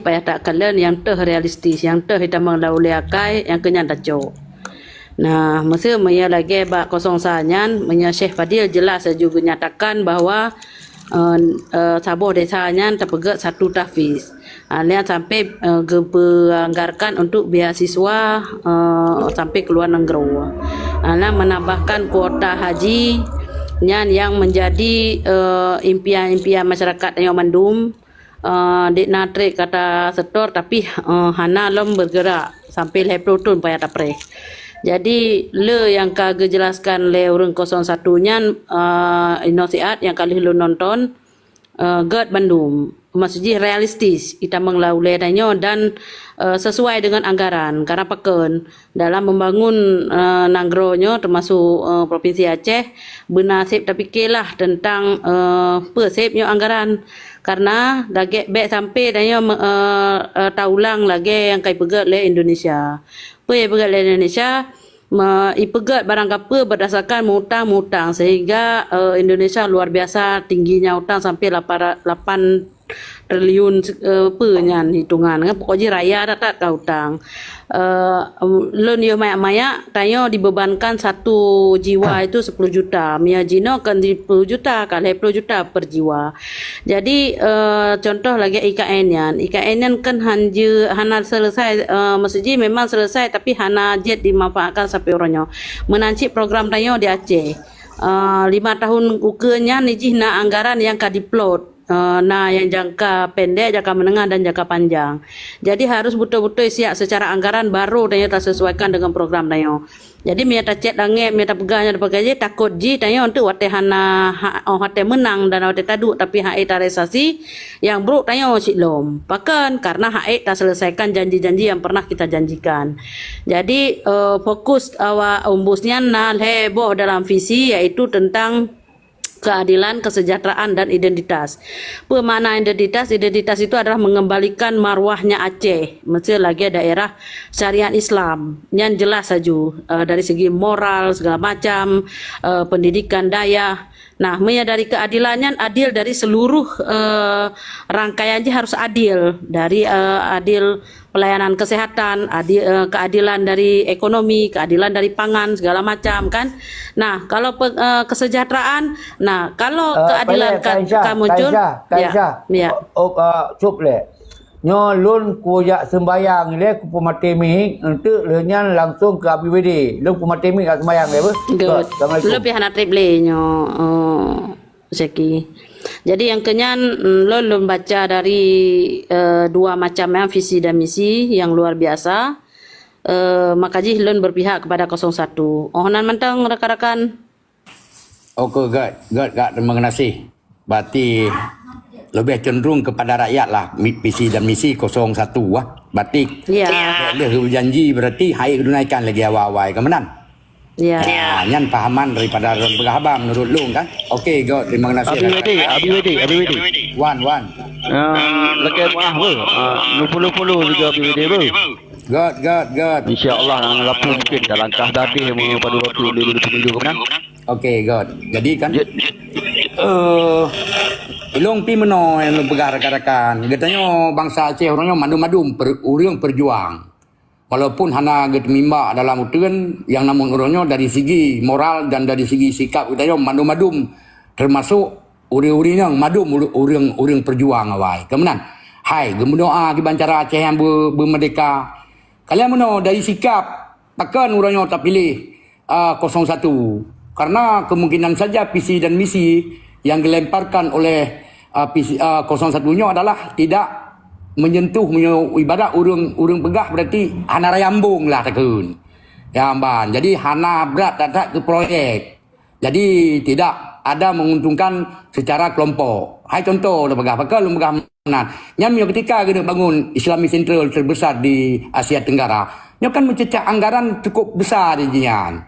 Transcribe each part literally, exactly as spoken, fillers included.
payah takalon nyang teuh realistis, nyang teuh itamong lam ulée akai, nyang keu nyan tacok. Nah, meuseu meunyoe lagée bak kosong sa nyan, meunyoe Syekh Fadil jeulaih laju geunyatakan bahwa, eh, eh, saboh desa nyan tapeugét satu tahfiz. Ah, nyan sampai, eh, geupeuanggarkan untuk beasiswa, eh, sampai ke luar negeri. Ah, nyan menambahkan kuota haji nyan nyang menjadi, eh, impian-impian masyarakat nyoe mandum. Eh, dik na trek ka tasetor, tapi, eh, hana lom bergerak sampai lhée ploh thon payah tapreh. Jadi, le nyang ka geujelaskan lé ureuëng kosong satu nyan, eh, inoe siat nyang ka lheueh lôn nonton, eh, gét bandum. Maksud jih realistis, itamong lam ulée tanyoe dan, eh, sesuai dengan anggaran. Karena pakon, dalam membangun, eh, nanggroe nyoe, termasuk, eh, Provinsi Aceh, beuna seb tapikirlah tentang, eh, peue seb nyoe anggaran. Karena lagée bék sampai tanyoe me-, eh, eh, taulang lagée nyang ka ipeugét lé Indonesia. Peue nyang ipeugét lé Indonesia, me-, ipeugét barang kapeue berdasarkan mutang-mutang, sehingga, eh, Indonesia luar biasa tingginya utang sampai lapan ra-, lapan triliun, eh, peue nyan hitungan, kan? Pokok jih raya that-that ka utang. Eh, lôn yoh mayak-mayak, tanyoe dibebankan satu jiwa itu sepuluh juta. Meunyoe jinoe kan di sepuluh juta, ka lhée ploh juta per jiwa. Jadi, eh, contoh lagée I K N nyan. I K N nyan kan han jeuet, hana selesai, eh, maksud jih memang selesai, tapi hana jeuet dimanfaatkan sampai uroe nyoe. Meunan cit program tanyoe di Aceh. Eh, lima tahun ukeue nyan jih na anggaran nyang ka diplot. Eh, na nyang jangka pendek, jangka menengah, dan jangka panjang. Jadi, harus beutôi-beutôi siap secara anggaran, baru tanyoe tasesuaikan dengan program tanyoe. Jadi, meunyoe tacet langét, meunyoe tapeugah nyoe, tapeugah jih, takot jih tanyoe untuk watée hana, ha-, oh, watée meunang dan watée taduek, tapi hana tarealisasi, nyang brok tanyoe cit lom. Pakon? Karena hana taselesaikan janji-janji yang pernah kita janjikan. Jadi, eh, fokus awak Ombus nyan na lhée boh dalam visi, yaitu tentang keadilan, kesejahteraan, dan identitas. Peue makna identitas? Identitas itu adalah mengembalikan marwahnya Aceh, meuseu lagée daerah syariat Islam. Nyan jeulaih laju, eh, dari segi moral, segala macam, eh, pendidikan dayah. Nah, meunyoe dari keadilan nyan, adil dari seluruh, eh, rangkaian jih harus adil. Dari, eh, adil pelayanan kesehatan, adi-, eh, keadilan dari ekonomi, keadilan dari pangan, segala macam, kan. Nah, kalau pe-, eh, kesejahteraan, nah, kalau Eh, keadilan payah, ka, Kak Isyah, ka muncul, Kak Isyah, Kak ya, Isyah. Ya. Oh, oh, eh, cop lé. Nyoe lôn kujak sembayang lé, kupeumaté mic, enteuk lheueh nyan langsung keu Abi Wede. Lôn peumaté mic ka sembayang lé, beuh. Good. Assalamualaikum. Lôn pih hana treb lé nyoe. Oh. Zaki. Jadi, nyang keu nyan, mm, lôn, lôn baca dari, eh, dua macam, ya, visi dan misi yang luar biasa. Eh, maka jih lôn berpihak kepada kosong satu. Oh, nan mantong, rakan-rakan. Oke, gét, gét, Kak. Terima kasih. Berarti lebih cenderung kepada rakyat lah, mi-, visi dan misi kosong satu lah. Berarti Ya. lebih janji, berarti hai ditunaikan lagi awai-awai. Ke meunan? Ya. Ya, nyan pahaman daripada lôn peugah haba menurut lôn kan. Okey, good. Terima kasih. Abi Wede, Abi Wede, Abi Wede. Wan, Wan. Ah, lakée meuah beuh. Ah, lupulu-pulu juga Abi Wede beuh. Good, good, good. Insya Allah, nang lapu mungkin dah langkah dadeh meupadu waktu lulu pemilu kan. Okey, good. Jadi kan, Ya. eh, ilong pi meno yang peugah rakan-rakan. Geutanyoe bangsa Aceh orang nyoe mandum-mandum per-, ureuëng perjuang. Walaupun hana geuteumimba dalam uteuen, nyang namun uroe nyoe dari segi moral dan dari segi sikap geutanyoe mandum-mandum, termasuk ureuëng-ureuëng nyang mandum ureuëng-ureuëng perjuang awai. Keumeunang, hai, geumeudoa kiban cara Aceh nyang be-, beumerdeka. Kalian meunoe dari sikap, pakon uroe nyoe tapiléh ah, kosong satu. Karena kemungkinan saja visi dan misi yang dilemparkan oleh, ah, visi, ah, kosong satu nyoe adalah tidak menyentuh menyo-, ibarat ureuëng, ureuëng peugah berarti hana rayambong lah takheun. Ya, ban. Jadi hana brat that-that keu proyek. Jadi tidak ada menguntungkan secara kelompok. Hai contoh dah peugah, pakon lôn peugah meunan. Nyan meunyoe ketika keuneuk bangun Islamic Central terbesar di Asia Tenggara, nyoe kan mencecah anggaran cukup besar di nyan.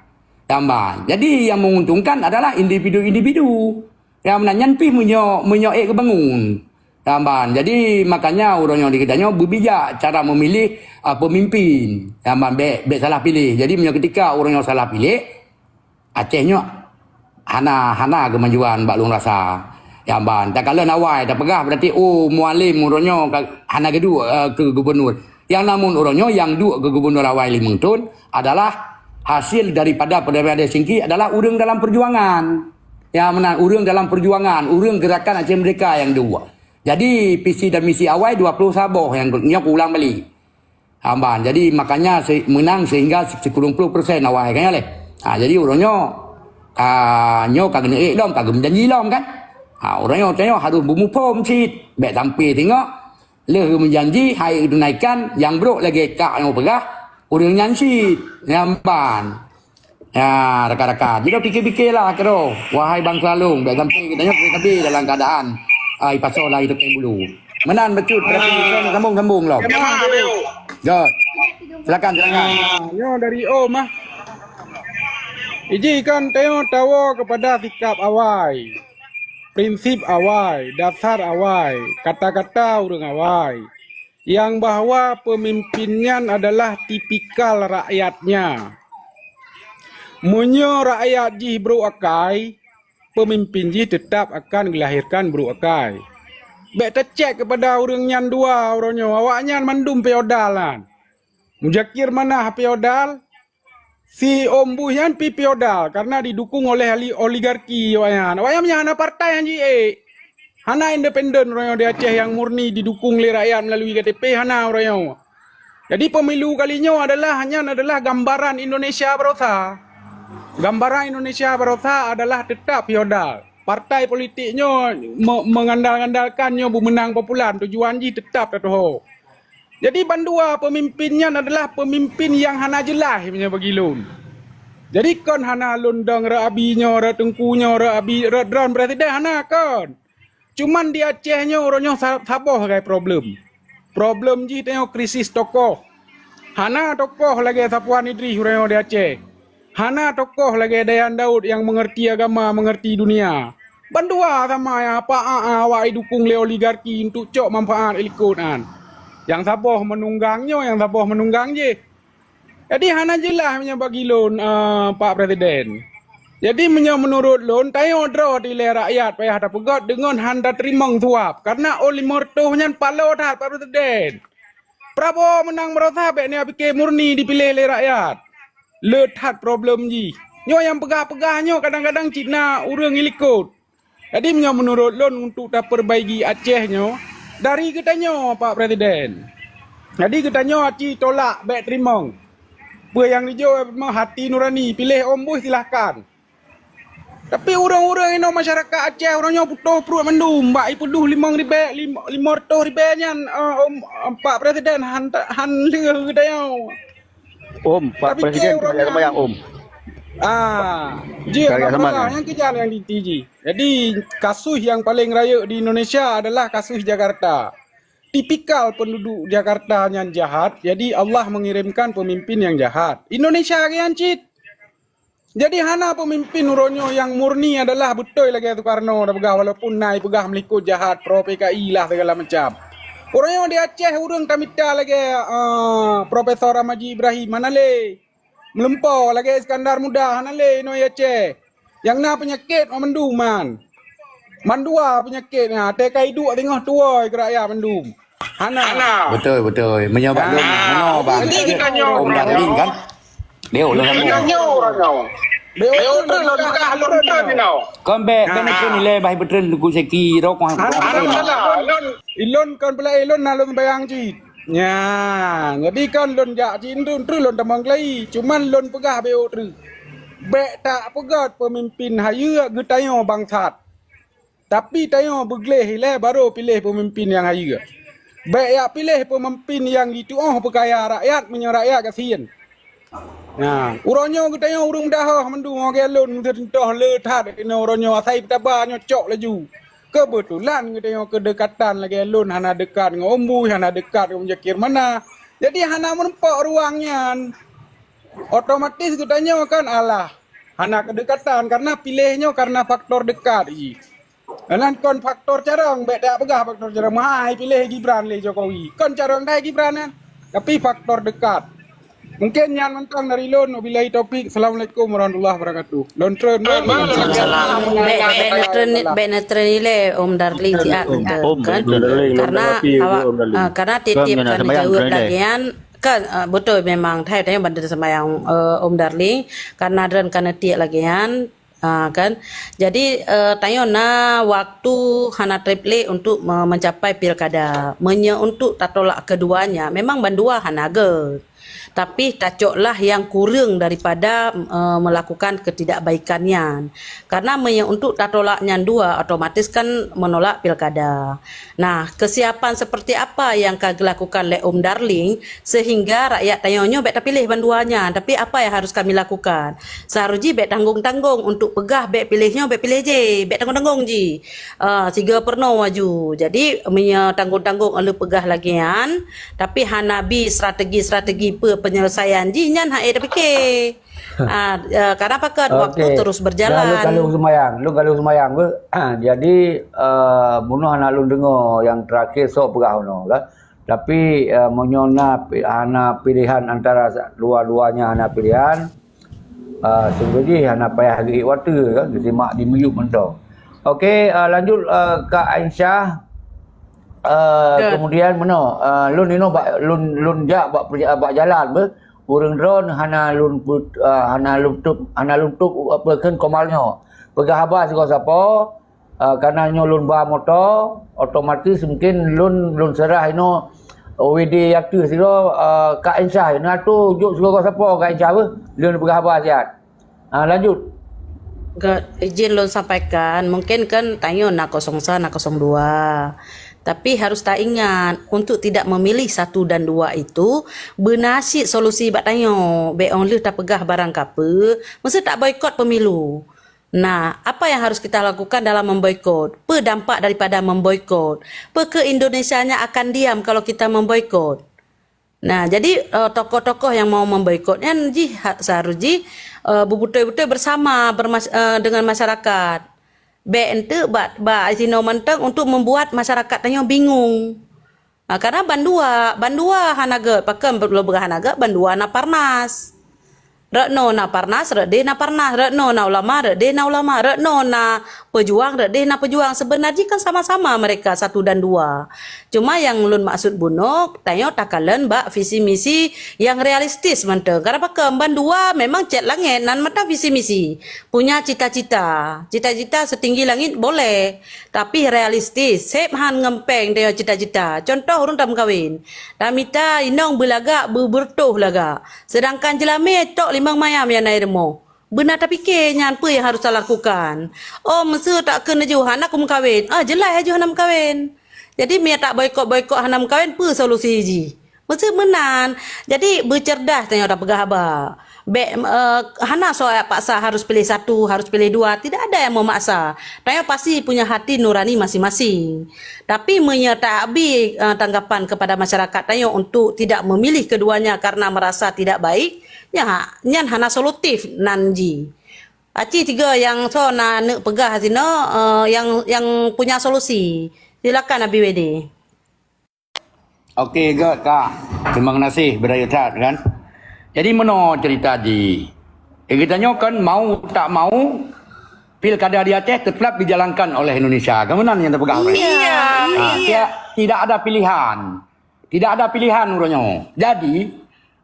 Tambah. Jadi yang menguntungkan adalah individu-individu. Ya, meunan nyan pih meunyoe, meunyoe ék geubangun. Tamban. Jadi makanya uroe nyoe di geutanyoe beubijak cara memilih, ah, pemimpin. Tamban, bék, bék salah pilih. Jadi meunyoe ketika uroe nyoe salah pilih, Aceh nyoe hana, hana kemajuan bak lôn rasa. Nyang ban, takalon awai tapeugah, berarti, oh, Mualem uroe nyoe ka, hana geuduek, eh, keu gubernur. Nyang namun uroe nyoe nyang duek keu gubernur awai limong thon adalah hasil daripada Perdamaian Helsinki adalah ureuëng dalam perjuangan. Ya, meunan, ureuëng dalam perjuangan, ureuëng Gerakan Aceh Merdeka nyang duek. Jadi, visi dan misi awai dua puluh saboh nyang, nyang kuulang balik. Amban. Jadi, makanya se-, menang sehingga sikureueng puluh persen awai kan, ya, leh. Ha, jadi, uroe nyoe, ka, nyoe ka geuneuk ék lom, ka geumeujanji lom kan. Ha, uroe nyoe, uroe nyoe harus beumuphom cit. Bék sampai tengok, lheueh geumeujanji, hai tunaikan, nyang brok lagée kak nyang peugah, ureuëng nyan cit. Nyang ban. Ya, rakan-rakan. Jadi, pikir-pikirlah keudroe. Wahai bansa lôn, bék sampai geutanyoe sabe dalam keadaan, ah, ipasoe lari tukang bulu. Meunan bacut, berarti sambung-sambung lom. Good. Silakan, silakan. Ah, nyoe dari Om ah. Iji kan tanyoe tawoe kepada sikap awai, prinsip awai, dasar awai, kata-kata ureuëng awai, nyang bahwa peumimpin nyan adalah tipikal rakyatnya. Meunyoe rakyat jih brok akai, peumimpin jih teutab akan geulahérkan brok akai. Bék tacék keupada ureuëng nyan dua uroe nyoe, awaknyan mandum feodal nyan. Muzakir Manaf feodal, si Om Bush nyan pi feodal karena didukung oleh oli-, oligarki awaknyan. Awaknyan meunyoe hana partai nyang jiék, hana independen uroe nyoe di Aceh nyang murni didukung lé rakyat melalui K T P, hana uroe nyoe. Jadi, pemilu kali nyoe adalah, nyan adalah gambaran Indonesia barosa. Gambaran Indonesia barosa adalah tetap feodal. Partai politik nyoe me-, mengandal-ngandalkan nyoe beumeunang popular, tujuan jih tetap tatuho. Jadi, bandua pemimpin nyan adalah pemimpin nyang hana jeulaih meunyoe bagi lôn. Jadi, kon hana lôn dong rot abi nyoe, rot teungku nyoe, rot abi, rot droen presiden, hana kon. Cuman di Aceh nyoe uroe nyoe sa-, saboh sagai problem. Problem jih tanyoe krisis tokoh. Hana tokoh lagée Safwan Idris uroe nyoe di Aceh. Hana tokoh lagée Dayan Daud nyang mengerti agama, mengerti dunia. Bandua sama nyang apa a-a awak idukung lé oligarki untuk cok manfaat ilikot nyan. Nyang saboh menunggang nyoe, nyang saboh menunggang jih. Jadi hana jeulaih meunyoe bagi lôn, eh, Pak Presiden. Jadi meunyoe meunurot lôn, tanyoe droe dilée rakyat payah tapeugét deungon han tateurimong suap. Karena oh lima reutôh nyan paloe that, Pak Presiden. Prabowo meunang meurasa bék neupiké murni dipiléh lé rakyat. Le that problem jih. Nyoe nyang peugah-peugah nyoe kadang-kadang cit na ureuëng ilikot. Jadi meunyoe meunurot lôn untuk tapeurbaiki Aceh nyoe, dari geutanyoe, Pak Presiden. Jadi geutanyoe aci tolak, bék teurimong. Peue nyang dijok memang hati nurani, piléh Om Bush silahkan. Tapi ureuëng-ureuëng inoe masyarakat Aceh, ureuëng nyoe putôh pruet mandum, bak ipeuduh limong ribée, lim-, lima reutôh ribée nyan, eh, Om, eh, Pak Presiden, han, han lheueh geutanyoe. Om, Pak Presiden, ureuëng nyan, Om. Ah, jeuet, nyang keujam nyang diti jih. Jadi, kasus nyang paleng rayeuk di Indonesia adalah kasus Jakarta. Tipikal penduduk Jakarta nyan jahat, jadi Allah mengirimkan pemimpin yang jahat. Indonesia nyan cit. Jadi, hana pemimpin uroe nyoe nyang murni adalah beutôi lagée Soekarno tapeugah, walaupun na ipeugah meulikot jahat, pro P K I lah segala macam. Uroe nyoe di Aceh ureuëng tamita lagée, eh, Profesor Ahmad Ibrahim, hana lé. Meulumpoe lagée Iskandar Muda, hana lé inoe Aceh. Nyang na peunyakét mandum nyan. Mandua peunyakét nyan, até ka iduek teungoh tuwoe keu rakyat mandum. Hana. Beutôi, beutôi. Meunyoe bak lôn, meunoe bang. Jadi, Om Darwin kan? Dia ulang sambung. Dia ulang terus, lôn peugah, lôn terus. Kon bék, bék neukheun ilée bah beutreun Teungku Syeki, rokok. Hana, hana masalah. Lôn, ilôn kon peulai, ilôn na lôn bayang cit. Nya, jadi kan lôn jak cit, treuk lôn tamong keulayi. Cuman lôn peugah bék treuk. Bék tapeugét peumimpin hayeue geutanyoe bangsat. Tapi tanyoe beugleh ilée barô piléh peumimpin nyang hayeue. Bék yak piléh peumimpin nyang jituoh peukaya rakyat meunyoe rakyat gasien. Nah, uroe nyoe geutanyoe ureuëng meudahoh mandum lagée lôn meuteuntoh le that inoe uroe nyoe asai peutaba nyoe cok laju. Keubeutulan geutanyoe keudekatan lagée lôn hana deukat ngon Om Bush, hana deukat ngon Muzakir Manaf. Jadi hana meurumpok ruang nyan. Otomatis geutanyoe kan alah hana keudekatan karena piléh nyoe karena faktor deukat jih. Nyan kon faktor carông, bék tapeugah faktor carông. Meuhai piléh Gibran lé Jokowi. Kon carông dai Gibran nyan, tapi faktor deukat. Mungkin nyan mantong dari lôn. Wabillahi taufik. Assalamualaikum warahmatullahi wabarakatuh. Lôn treun. Bèk, bèk neutreun, bèk neutreun ilèe Om Darling siat. Om, Om, kan? Om Darling, karena Om Darling, awak, Om Darling. Ah, karena tiep-tiep kan jaweueb lagèe nyan, kan, ah, beutôi memang, hai, tanyong bandum seumbahyang, eh, Om Darling, karena droen kan tiep lagèe nyan, ah, kan. Jadi, eh, tanyoe na waktu hana trép lé untuk me-, mencapai pilkada. Meunyoe untuk tatolak keduanya, memang bandua hana gèt. Tapi tacoklah yang kureueng daripada, eh, melakukan ketidakbaikan nyan. Karena meunyoe untuk tatolak nyan dua, otomatis kan menolak pilkada. Nah, kesiapan seperti apa yang ka geulakukan lé Om Darling sehingga rakyat tanyoe nyoe bèk tapiléh bandua nyan? Tapi apa yang harus kami lakukan? Seharus jih bèk tanggong-tanggong untuk peugah bèk piléh nyoe, bèk piléh jih, bèk tanggong-tanggong jih. Ah, sigoe peurunoe aju. Jadi, meunyoe tanggong-tanggong lheueh peugah lagèe nyan, tapi hana bi strategi-strategi pe-, penyelesaian jih, nyan han ék tapiké. Ah, eh, karena apa kan waktu terus berjalan. Dah, lôn ka lheueh seumayang, lôn ka lheueh seumayang, beuh. Ah, jadi, eh, bunoe hana lôn deungö nyang terakhir soe peugah bunoe, kan. Tapi, eh, meunyoe na pi-, hana pilihan antara sa-, dua-duanya hana pilihan, Ah, sunggoh jih hana payah geuék watèe kan, geusimak di miyup mantong. Okey, ah, lanjut, ah, Kak Aisyah. Ah, kemudian meunoe, ah, lôn inoe bak, lôn, lôn jak bak, bak jalan beuh. Ureueng droen hana lôn put-, ah, hana lôn tup, hana lôn tup, apa, kheun komal nyoe. Peugah haba sigoe sapo, Ah, karena nyoe lôn ba moto, otomatis mungkin lôn, lôn seurah inoe O W D ateueh sidroe, ah, Kak Insah. Na tu jok sigoe sapo Kak Insah beuh, lôn peugah haba siat. Ah, lanjut. Ke, izin lôn sampaikan, mungkin kan tanyoe na kosong sa, na kosong dua. Tapi harus taingat, untuk tidak memilih satu dan dua itu, beuna cit solusi bak tanyoe. Bèk 'oh lheueh tapeugah barang kapeue, meusti taboikot pemilu. Nah, apa yang harus kita lakukan dalam memboikot? Peue dampak daripada memboikot? Peue keu Indonesia nyan akan diam kalau kita memboikot? Nah, jadi, eh, tokoh-tokoh yang mau memboikot nyan jih ha-, seharus jih, eh, beutôi-beutôi bersama bermas-, eh, dengan masyarakat. Bèk enteuk bak, bak sinoe mantong untuk membuat masyarakat tanyoe bingung. Ha, karena bandua, bandua hana gèt, pakon lôn peugah hana gèt, bandua na parnas. Rot noe na parnas, rot deh na parnas, rot noe na ulama, rot deh na ulama, rot noe na peujuang, rot deh na peujuang. Sebenarnya kan sama-sama mereka satu dan dua. Cuma nyang lôn maksud bunoe, tanyoe takalon bak visi misi nyang realistis mantong. Karena pakon bandua memang cit langèt nan mata visi misi. Punya cita-cita. Cita-cita setinggi langit boleh. Tapi realistis, sép han ngon péng tanyoe cita-cita. Contoh ureueng tameukawen. Tamita inong beulagak, beubeureutoh lagak. Sedangkan jeulamé tok limong mayam nyang na i rumoh. Beuna tapiké nyan peue nyang harus talakukan. Oh, meuseu takheun laju hana kumeukawen. Ah, jeulaih laju hana meukawen. Jadi, meunyo tak boikot-boikot hana meukawen, peue solusi jih? Meusti meunan. Jadi, beucerdas tanyoe tapeugah haba. Bèk, eh, hana soe paksa harus piléh satu, harus piléh dua. Tidak ada yang memaksa. Tanyoe pasti punya hati nurani masing-masing. Tapi meunyoe tabi, eh, tanggapan kepada masyarakat tanyoe untuk tidak memilih keduanya karena merasa tidak baik, nya, nyan hana solutif nan jih. Aci tiga nyang soe na neuk peugah sinoe, eh, nyang, nyang punya solusi. Silakan Abi Wede. Okey, gèt, Kak. Terima kasih, beurayeuk that, kan. Jadi, meunoe cerita jih. Eh, geutanyoe kan mau tak mau, pilkada di Aceh tetap dijalankan oleh Indonesia. Kan meunan nyang tapeugah, kan? Iya, iya. Tidak, tidak ada pilihan. Tidak ada pilihan uroe nyoe. Jadi,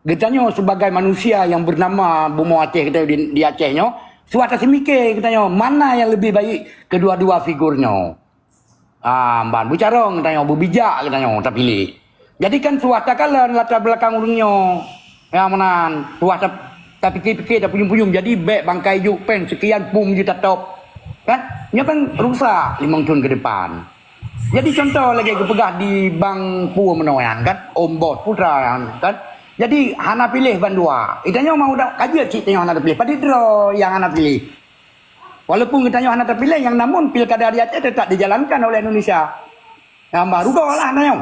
geutanyoe sebagai manusia yang bernama bumoe Aceh kita di, di Aceh nyoe, suah taseumiké geutanyoe, mana yang lebih baik kedua-dua figur nyoe. Ah, ban beucarông tanyoe, beubijak geutanyoe tapiléh. Jadi kan suah takalon latar belakang ureueng nyoe. Nyang meunan, suah ta-, tapike-pike, tapuyum-puyum. Jadi bèk bangkai juk péng sekian pum jeuet tatôb. Kan? Nyoe kan rusak limong thon ke depan. Jadi contoh lagèe geupeugah di Bang Pu meunoe nyan kan, Om Bos Putra nyan kan. Jadi hana piléh bandua. Geutanyoe mau dak ka jeuet cit tanyoe hana tapiléh. Padit droe nyang hana piléh. Walaupun geutanyoe hana tapiléh, nyang namun pilkada di Aceh tetap dijalankan oleh Indonesia. Nyang ba rugoe lah tanyoe.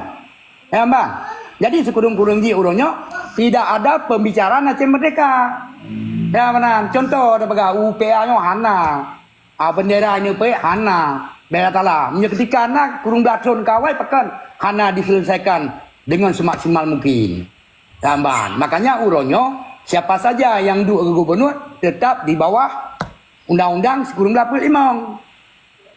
Ya, Bang. Jadi sikureueng-kureueng jih uroe nyoe tidak ada pembicaraan Aceh Merdeka. Ya, meunan. Contoh tapeugah U P A nyoe hana. Ah, bendera nyoe peuet hana. Bela tala. Meunyoe ketika na kureueng blah thon ka awai pakon hana diselesaikan dengan semaksimal mungkin. Lamban. Makanya uroe nyoe, siapa saja yang duek keu gubernur tetap di bawah undang-undang sikureueng blaih peuet limong.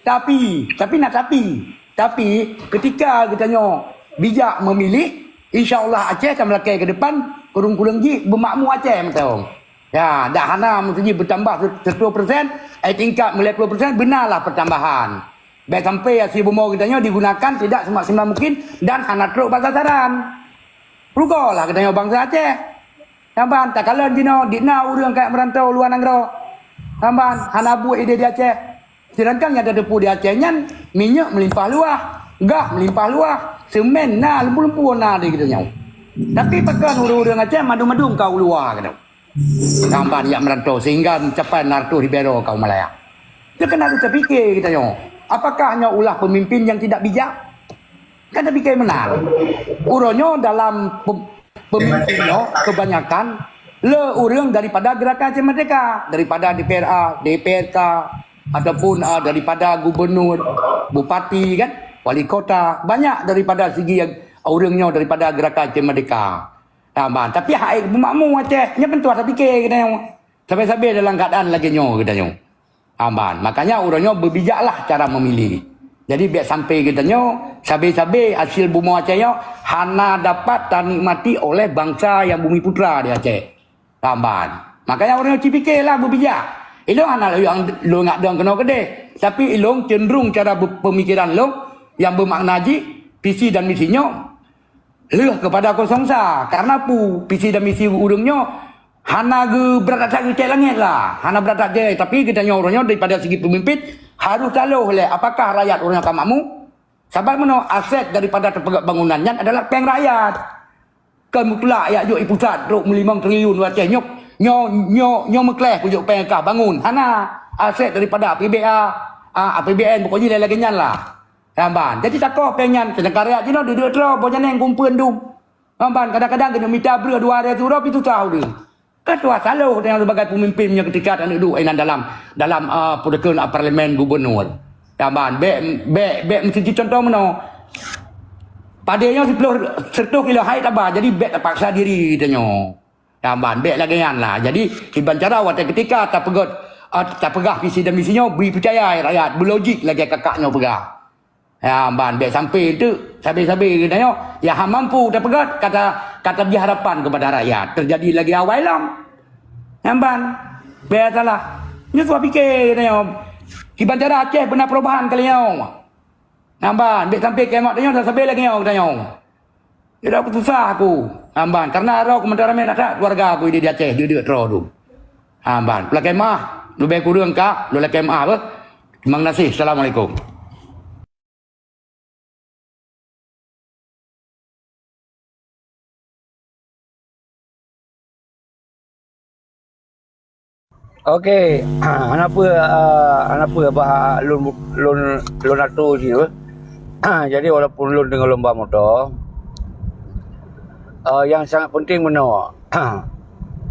Tapi, tapi na tapi. Tapi, ketika geutanyoe bijak memilih, insya Allah Aceh akan melangkah ke depan, kureueng-kureueng jih beumakmu Aceh mantong. Ya, dak hana meusti bertambah sepuluh persen, eh, tingkat lima puluh persen, benalah pertambahan. Bèk sampai hasil bumoe geutanyoe digunakan tidak semaksimal mungkin dan hana trok bak sasaran. Rugolah geutanyoe bansa Aceh. Saban takalon jinoe, di na ureueng ka merantau luwa nanggroe. Saban hana buet idéh di Aceh. Sedangkan nyang tateupeue di Aceh nyan, minyeuk meulimpah luwah, gah meulimpah luwah, seumén na, lempu-lempu na di geutanyoe. Tapi pakon ureueng-ureueng Aceh madum-madum ka u luwa geutanyoe. Saban jak merantau sehingga mencapai enam ratus ribèe droe ka u Malaya. Teukeuna tapike geutanyoe, apakah nyoe ulah pemimpin yang tidak bijak? Kan tapike meunan. Uroe nyoe dalam pe-, pemimpin nyoe kebanyakan le ureueng daripada Gerakan Aceh Merdeka, daripada D P R A, D P R K, ataupun, ah, daripada gubernur, bupati kan, wali kota, banyak daripada segi ureueng nyoe daripada Gerakan Aceh Merdeka. Saban, tapi hai beumakmu Aceh, nyoe pun tuah tapike geutanyoe. Sabe-sabe dalam keadaan lagèe nyoe geutanyoe. Saban, makanya uroe nyoe beubijaklah cara memilih. Jadi bèk sampai geutanyoe, sabe-sabe hasil bumoe Aceh nyoe hana dapat tanikmati oleh bangsa yang bumi putra di Aceh. Saban. Makanya uroe nyoe cipikelah beubijak. Ilôn hana lôn, lôn ngak dong keunoe keudeh. Tapi ilôn cenderung cara be-, pemikiran lôn yang bermakna jih, visi dan misi nyoe lheueh kepada kosong sa. Karena pu, visi dan misi ureueng nyoe hana geubrat that geucèt langèt lah. Hana brat that jai. Tapi geutanyoe uroe nyoe daripada segi pemimpin harus taloh lé apakah rakyat uroe nyoe ka makmu? Sabab meunoe aset daripada tapeugöt bangunan nyan adalah péng rakyat. Kon mutlak jak jok i pusat trok meulimong triliun watèe nyoe, nyoe, nyoe, nyoe meukleh kujok péng kah bangun. Hana. Aset daripada A P B A, a, A P B N, pokok jih lagèe nyan lah. Saban. Jadi takoh péng nyan, sedangkan rakyat jinoe duek-duek troe, boh janeng kumpeuen dum. Saban, kadang-kadang keuneuk mita breueh dua hari siuroe pih susah ureueng. Kan tuha saloh tanyoe sebagai pemimpin nyoe ketika tanyoe duek inan dalam, dalam, ah, peue kheun, ah, parlemen gubernur. Saban, bèk, bèk, bèk meusti contoh meunoe. Padé nyoe siploh, seratus kilo hai taba, jadi bèk tapaksa diri tanyoe. Saban, bèk lagèe nyan lah. Jadi, kiban cara watèe ketika tapeugöt, ah, tapeugah visi dan misi nyoe, bri peucaya rakyat, beulojik lagèe kakak nyoe peugah. Saban, bèk sampai teuk sabe-sabe geutanyoe, ya, hana mampu tapeugöt kata, kata bri harapan kepada rakyat. Terjadi lagèe awai lom. Saban, bèk salah. Nyoe cuba pike geutanyoe. Kiban cara Aceh beuna perubahan kali nyoe. Saban, bèk sampai kiamat tanyoe sabe lagèe nyoe geutanyoe. Jadi aku susah aku. Saban, karena roh keumeuntara ramè that keluarga aku di, di Aceh, di, di troh tu. Saban, lakèe meu'ah, leubeh kureueng ka, lakèe meu'ah beuh. Terima kasih. Assalamualaikum. Okey, hana peue, ah, hana peue bah lôn, lôn, lôn atur jih, eh. Jadi walaupun lôn deungon lôn ba moto, ah, yang sangat penting meunoe,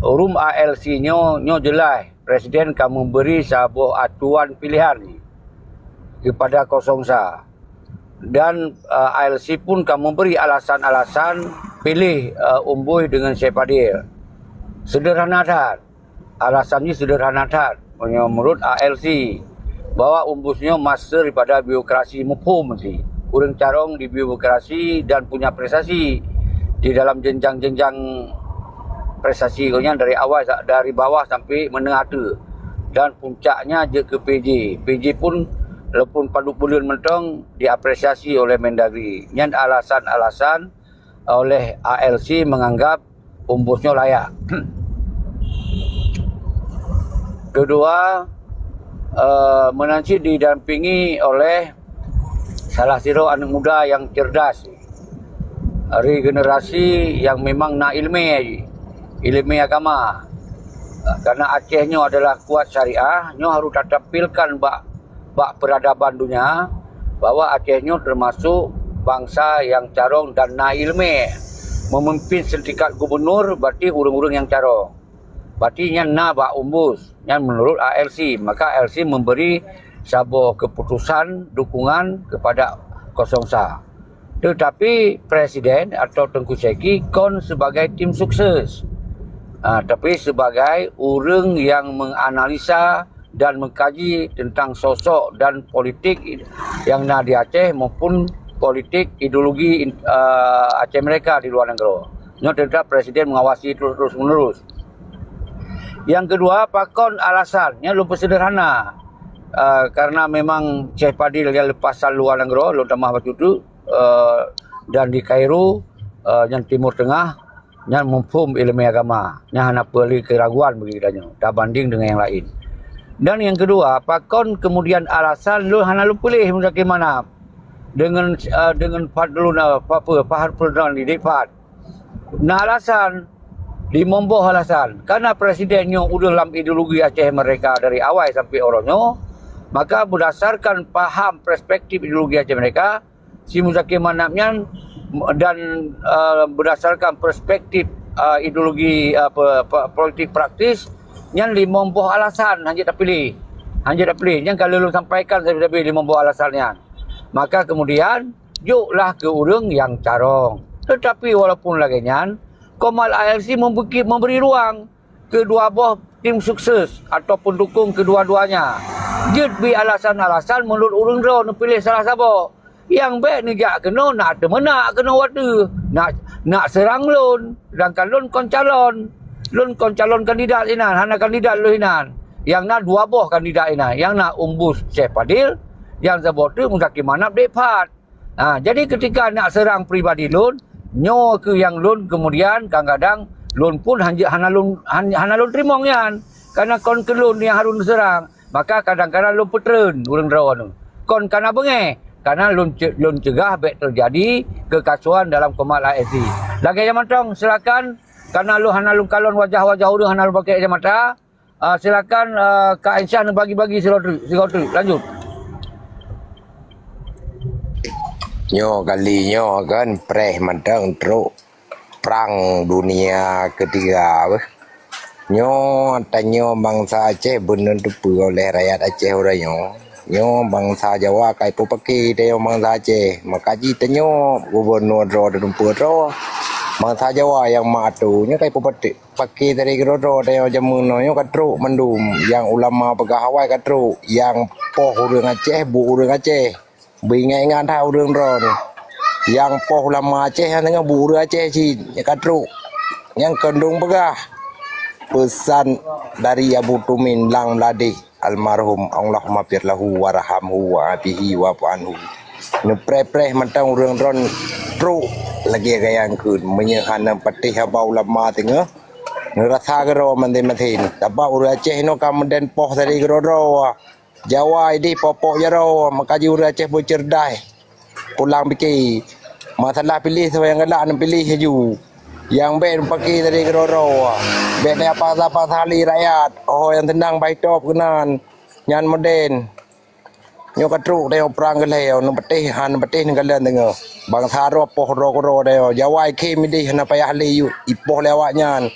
room A L C nyoe, nyoe jeulaih Presiden ka memberi saboh aturan pilihan kepada kosong sa. Dan, eh, A L C pun ka memberi alasan-alasan pilih, eh, Umbus dengan Syekh Fadil. Sederhana that. Alasan jih sederhana that. Meunyoe menurut A L C, bahwa Umbus nyoe master daripada birokrasi muphom meusti. Ureueng carông di birokrasi dan punya prestasi di dalam jenjang-jenjang prestasi gobnyan dari awai sa-, dari bawah sampai menengah tu. Dan puncaknya jeuet keu P J. P J pun walaupun padub buleuen mantong diapresiasi oleh Mendagri. Nyan alasan-alasan oleh A L C menganggap Umbus nyoe layak. Kedua, eh, meunan cit didampingi oleh salah sidroe aneuk muda yang cerdas. Regenerasi yang memang na ileumèe jih, ileumèe agama. Karena Aceh nyoe adalah kuat syariah, nyoe harus tatampilkan bak, bak peradaban dunia bahwa Aceh nyoe termasuk bangsa yang carông dan na ileumèe. Memimpin setingkat gubernur berarti ureueng-ureueng yang carông. Berarti nyan na bak Umbus, nyan menurut A L C. Maka A L C memberi saboh keputusan dukungan kepada kosong sa. Tetapi presiden atau Teungku Syeki kon sebagai tim sukses, ah, tapi sebagai ureuëng yang menganalisa dan mengkaji tentang sosok dan politik yang na di Aceh maupun politik ideologi, eh, Aceh mereka di luar negara. Nyoe tetap presiden mengawasi terus-terus menerus. Yang kedua, pakon alasan? Nyoe lôn peusederhana. Eh, karena memang Syekh Fadil yang lepasan luar negara, lôn tamah bacut tu, eh, dan di Kairo, eh, yang Timur Tengah, nyan muphom iéleumé agama, nyan hana peue lé keuraguan bagi geutanyoe tabanding dengan yang lain. Dan yang kedua, pakon kemudian alasan lôn hana lôn piléh Muzakir Manaf dengan, eh, dengan Fadlun, eh, apa, Fahar Fadlun di Dek Fad? Na alasan limong boh alasan. Karena presiden nyoe udah lam ideologi Aceh mereka dari awai sampai uroe nyoe, maka berdasarkan paham perspektif ideologi Aceh mereka, si Muzakir Manaf nyan dan, eh, berdasarkan perspektif, eh, ideologi, eh, pe-, pe-, politik praktis, nyan limong boh alasan hanjeuet tapiléh. Hanjeuet tapiléh. Nyan ka lôn sampaikan sabe-sabe limong boh alasan nyan. Maka kemudian, joklah keu ureuëng nyang carông. Tetapi walaupun lagée nyan, Komal A L C memberi, memberi ruang keu dua boh tim sukses ataupun dukung kedua-duanya. Jeuet bri alasan-alasan meunurot ureuëng droe neupiléh salah saboh. Nyang bék neujak keunoe nak teumeunak keunoe watée nak, nak seurang lôn, sedangkan lôn kon calon. Lôn kon calon kandidat inan, hana kandidat lôn inan. Nyang na dua boh kandidat inan, nyang na Umbus Syekh Fadil, nyang saboh teuk Muzakir Manaf Dek Fad. Ha, jadi ketika nak seurang pribadi lôn, nyoe keuh nyang lôn kemudian kadang-kadang lôn pun hanjeuet hana lôn, han-, hana lôn teurimong nyan. Karena kon keu lôn nyang harôh neuseurang, maka kadang-kadang lôn peutreun ureuëng droe nyoe. Kon kana beungéh, karena lôn ce-, lôn cegah bék teujadi keukacoan dalam Komal A L C. Lagée nyan mantong, silakan, karena lôn hana lôn kalon wajah-wajah ureuëng, hana lôn pakai kacamata. Ah, silakan, ah, Kak Aisyah neubagi-bagi sidroe treuk, sidroe treuk. Lanjut. Nyoe kali nyoe kan preh mantong trok Prang Dunia Ketiga beh. Nyoe tanyoe bansa Aceh beuneuteupeu oleh rakyat Aceh uroe nyoe. Nyoe bansa Jawa ka ipeupaké tanyoe bansa Aceh. Maka jih tanyoe gubunur droe teutumpeue droe. Bansa Jawa nyang meuato nyoe ka ipeupaké. Paké dari keudroe-droe tanyoe jameun nyoe ka trok mandum, nyang ulama peugah awai ka trok, nyang poh ureuëng Aceh, bu ureuëng Aceh. Beuingat-ingat that ureuëng droe nyoe. Nyang poh ulama Aceh nyang teungoh bu ureuëng Aceh cit, nyan ka trok. Nyang keuntong peugah, peusan dari Abu Tumin Lang Meuladeih. Almarhum, Allahumma fir lahu warhamhu wa afihi wa'fu anhu. Neupreh-preh mantong ureuëng droe trok lagée gayang kheun. Meunyoe hana patéh haba ulama teungoh, neurasa keudroe maté-maté. Sabab ureuëng Aceh nyoe ka meudeh poh dari keudroe-droe. Jawa ideh pokok jaroe, maka jih ureuëng Aceh beuceureudah. Pulang pike, masalah piléh saboh nyang galak neupiléh laju. Nyang bék neupaké dari keudroe-droe. Bék neupaksa-paksa lé rakyat. Oh, nyang teunang baitop keunan. Nyan modern. Nyoe ka trok tanyoe prang keu lhée, neupatéh, han neupatéh neukalon teungoh. Bansa droe poh droe keudroe tanyoe. Jawa ikhém ideh hana payah lé ipoh lé awaknyan.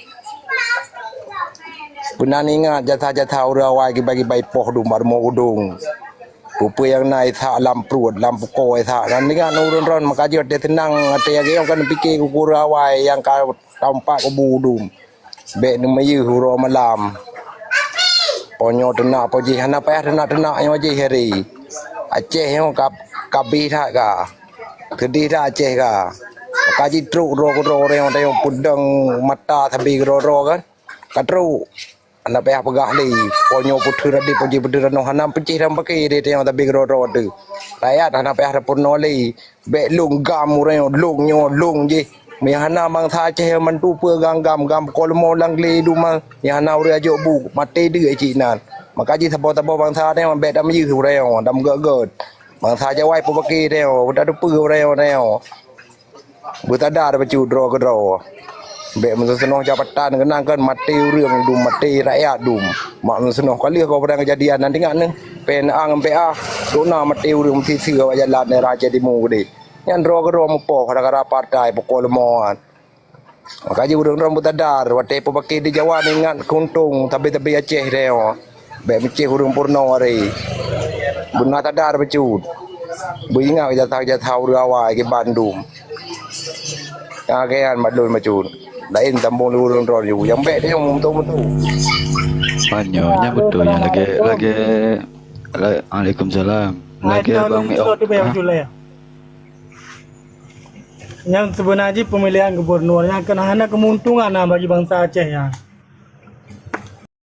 Peunan ingat jasa-jasa ureuëng awai kiban-kiban ipoh dum bak rumoh gudong. Peue-peue nyang na isak lam pruet, lam pukoe isak. Nyan ingat ureuëng droe maka jih watée seunang, watée lagée nyoe kan pike keu ureuëng awai nyang ka tampak kubu dum. Bék neumeuyeuh uroe malam. Po nyoe teunak po jih, hana payah teunak-teunak nyoe jih hari. Aceh nyoe ka, ka bih that ka. Keudeh that Aceh ka. Ka jitrok droe keudroe, ureuëng tanyoe peudong mata sabe keudroe-droe kan. Ka trok. Hana payah peugah lé, po nyoe peuteun radeh, po jih peuteun ranoh, hana peucih dan paké deh tanyoe tabi keudroe-droe teuh. Rakyat hana payah tapeurunoe lé, bék lôn gam ureuëng nyoe, lôn nyoe, lôn jih. Meuhana bansa Aceh mantu peue gam-gam, gam kolmo lam glé duma, meuhana ureuëng ajok bu, maté deuk cit nan. Maka jih saboh-saboh bansa tanyoe bék tameuyeuh ureuëng nyoe, dan meugét-gét. Bansa Jawa ipeupaké tanyoe, beutateupeue ureuëng nyoe tanyoe. Beusadar bacut droe keudroe. Bék meuseunoh jabatan keunan kan maté ureuëng dum, maté rakyat dum. Mak meuseunoh ka lheueh keu peudang keujadian nan teuingat neuh. P N A ngon P A, dona maté ureuëng meusiseue awak jalan daerah Aceh Timu keudeh. Nyan droe keudroe mupoh gara-gara partai pukon leumo nyan. Maka jih ureuëng droe beusadar, watée peupaké di Jawa neuingat keuntông tabi-tabi Aceh tanyoe. Bék meucéh ureuëng peurunoe aré. Beuna sadar bacut. Beuingat jatah-jatah ureuëng awai keu bandum. Nyang akhé nyan madon macun. Laén tambong lurung droe ju. Nyang bék teunyong meutu-meutu. Banyoe nyan beutôi nyan lagée, lagée, la-, Waalaikumsalam. Lagée Bang Miok. Nyang seubeuna jih peumilihan gubernur nyan keunan hana keuntungan na bagi bansa Aceh nyan.